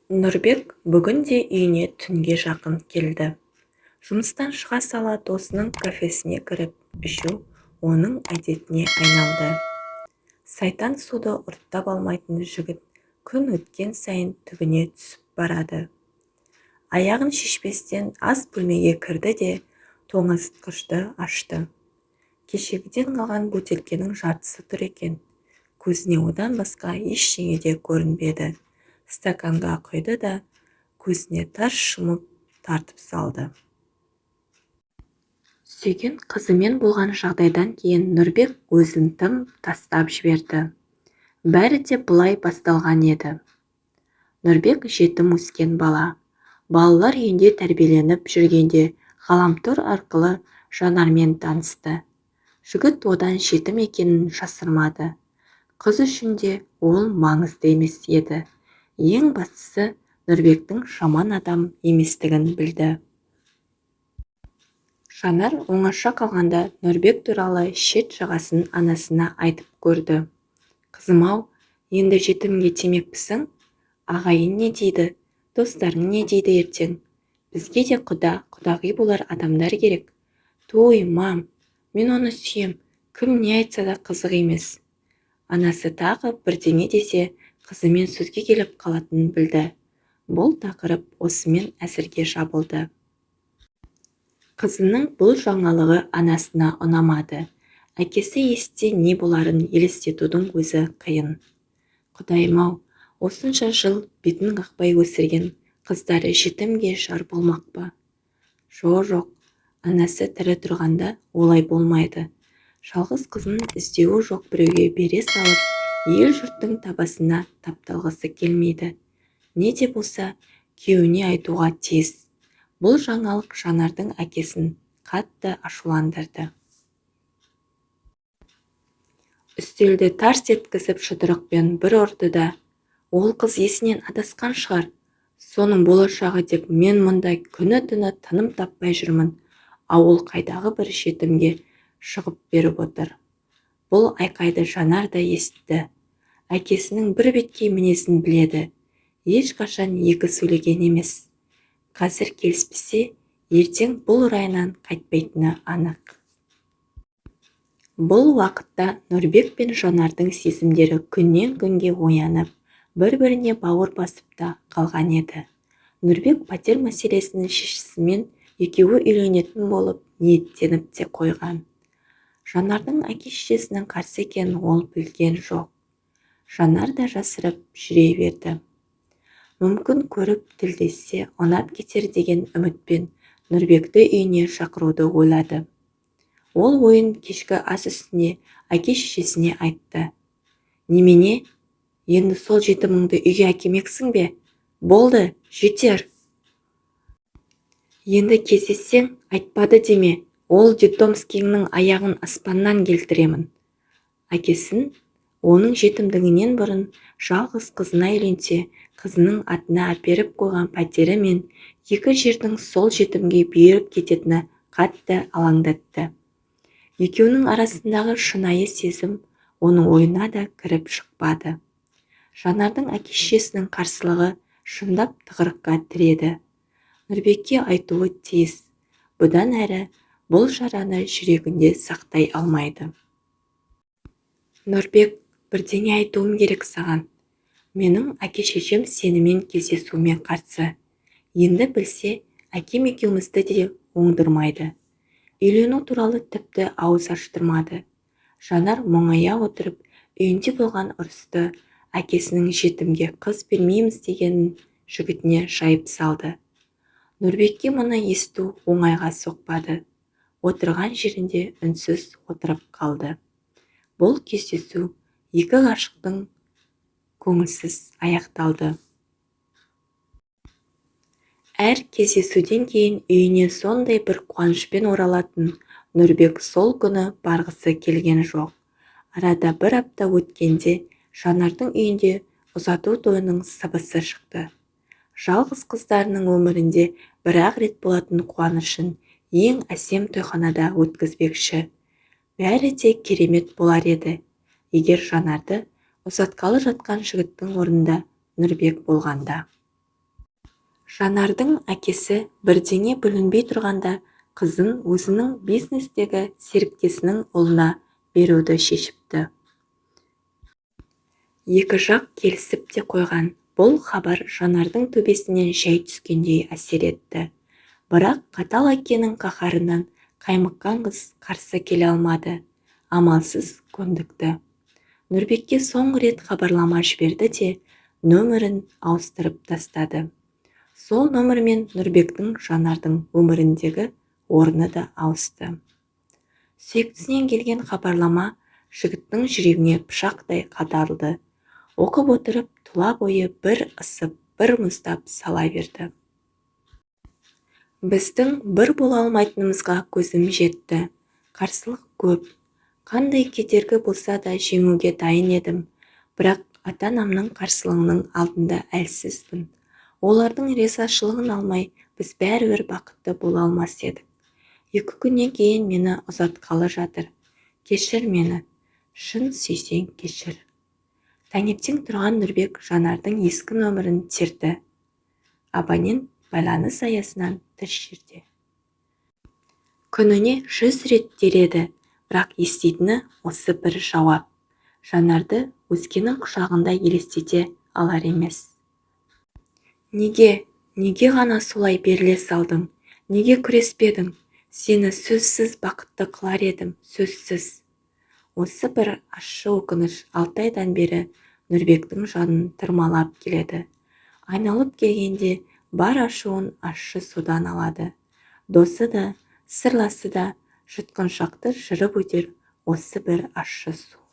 Нұрбек бүгін де үйіне түнге жақын келді. Жұмыстан шыға сала досының кафесіне кіріп ішу оның әдетіне айналды. Сайтан суды ұрттап алмайтын жігіт күн өткен сайын түбіне түсіп барады. Аяғын шешпестен ас бөлмеге кірді де тоңазытқышты ашты. Кешегіден қалған бөтелкенің жартысы тұр екен. Көзіне одан басқа ештеңе де көрінбеді. Стаканға құйды да көзіне тарс жұмып тартып салды. Сүйген қызымен болған жағдайдан кейін Нұрбек өзін тым тастап жіберді. Бәрі де былай басталған еді. Нұрбек жетім өскен бала. Балалар үйінде тәрбиеленіп жүргенде ғаламтор арқылы Жанармен танысты. Жігіт одан жетім екенін жасырмады. Қыз үшін де ол маңызды емес еді. Ең бастысы, Нұрбектің жаман адам еместігін білді. Жанар оңаша қалғанда Нұрбек туралы шет жағасын анасына айтып көрді. Қызым-ау, енді жетімге тимекпісің? Ағайын не дейді, достарың не дейді ертең? Бізге де құда, құдағи болар адамдар керек. Туй, мам, мен оны сүйем, кім не айтса да қызық емес. Анасы тағы бірдеңе десе, қызымен сөзге келіп қалатынын білді. Бұл тақырып осымен әзірге жабылды. Қызының бұл жаңалығы анасына ұнамады. Әкесі естісе не боларын елестетудің өзі қиын. Құдайым-ау, осынша жыл бетін қақпай өсірген қыздары жетімге жар болмақ па? Жо-жоқ, анасы тірі тұрғанда олай болмайды. Жалғыз қызын іздеуі жоқ біреуге бере салып, ел-жұрттың табасына тапталғысы келмейді. Не де болса, күйеуіне айтуға тиіс. Бұл жаңалық Жанардың әкесін қатты ашуландырды. Үстелді тарс еткізіп жұдырықпен бір ұрды да, ол қыз есінен адасқан шығар, соның болашағы деп мен мұнда күні-түні тыным таппай жүрмін, ал ол қайдағы бір жетімге шығып беріп отыр. Бұл айқайды Жанар да есітті. Әкесінің бір беткей мінезін біледі. Ешқашан екі сөйлеген емес. Қазір келіспесе, ертең бұл райынан қайтпайтыны анық. Бұл уақытта Нұрбек пен Жанардың сезімдері күннен күнге оянып, бір-біріне бауыр басып та қалған еді. Нұрбек пәтер мәселесін шешісімен екеуі үйленетін болып ниеттеніп те қойған. Жанардың әке-шешесінің қарсы екенін ол білген жоқ. Жанар да жасырып жүре берді. Мүмкін көріп тілдессе ұнап кетер деген үмітпен Нұрбекті үйіне шақыруды ойлады. Ол ойын кешкі ас үстінде әке-шешесіне айтты. Немене, енді сол жетіміңді үйге әкемексің бе? Болды, жетер. Енді кездессең, айтпады деме, ол детдомскийіңнің аяғын аспаннан келтіремін. Әкесін оның жетімдігінен бұрын жалғыз қызына үйленсе, қызының атына әперіп қойған пәтері мен екі жердің сол жетімге бұйырып кететіні қатты алаңдатты. Екеуінің арасындағы шынайы сезім оның ойына да кіріп шықпады. Жанардың әке-шешесінің қарсылығы шындап тығырыққа тіреді. Нұрбекке айтуы тиіс. Бұдан әрі бұл жараны жүрегінде сақтай алмайды. Нұрбек, бірдеңе айтуым керек саған. Менің әке-шешем сенімен кездесуіме қарсы. Енді білсе, әкем екеумізді де оңдырмайды. Үйлену туралы тіпті ауыз аштырмады. Жанар мұңая отырып, үйінде болған ұрысты, әкесінің жетімге қыз бермейміз дегенін жігітіне жайып салды. Нұрбекке мұны есту оңайға соқпады. Отырған жерінде үнсіз отырып қалды. Бұл кездесу екі ғашықтың көңілсіз аяқталды. Әр кездесуден кейін үйіне сондай бір қуанышпен оралатын Нұрбек сол күні барғысы келген жоқ. Арада бір апта өткенде Жанардың үйінде ұзату тойының сыбысы шықты. Жалғыз қыздарының өмірінде бір-ақ рет болатын қуанышын ең әсем тойханада өткізбекші. Бәрі де керемет болар еді, егер Жанарды ұзатқалы жатқан жігіттің орнында Нұрбек болғанда. Жанардың әкесі бірдеңе бүлінбей тұрғанда қызын өзінің бизнестегі серіктесінің ұлына беруді шешіпті. Екі жақ келісіп те қойған. Бұл хабар Жанардың төбесінен жай түскендей әсер етті. Бірақ қатал әкенің қаһарынан қаймыққан қыз қарсы келе алмады. Амалсыз көндікті. Нұрбекке соңғы рет хабарлама жіберді де, нөмірін ауыстырып тастады. Сол нөмірмен Нұрбектің Жанардың өміріндегі орны да ауысты. Сүйіктісінен келген хабарлама жігіттің жүрегіне пышақтай қадалды. Оқып отырып, тұла бойы бір ысып, бір мұздап сала берді. Біздің бір бола алмайтынымызға көзім жетті. Қарсылық көп. Қандай кедергі болса да жеңуге дайын едім. Бірақ ата-анамның қарсылығының алдында әлсізбін. Олардың ризашылығын алмай, біз бәрібір бақытты бола алмас едік. 2 күннен кейін мені ұзатқалы жатыр. Кешір мені. Шын сүйсең кешір. Таңертең тұрған Нұрбек Жанардың ескі нөмірін терді. Абонент байланыс аясынан тыс жерде. Күніне 100 рет тереді, бірақ еститіні осы бір жауап. Жанарды өзгенің құшағында елестете алар емес. Неге, неге ғана солай беріле салдың? Неге күреспедің? Сені сөзсіз бақытты қылар едім, сөзсіз. Осы бір ащы өкініш 6 айдан бері Нұрбектің жанын тырмалап келеді. Айналып келгенде бар ашуын ащы судан алады. Досы да, сырласы да жұтқыншақты жырып өтер осы бір ащы су.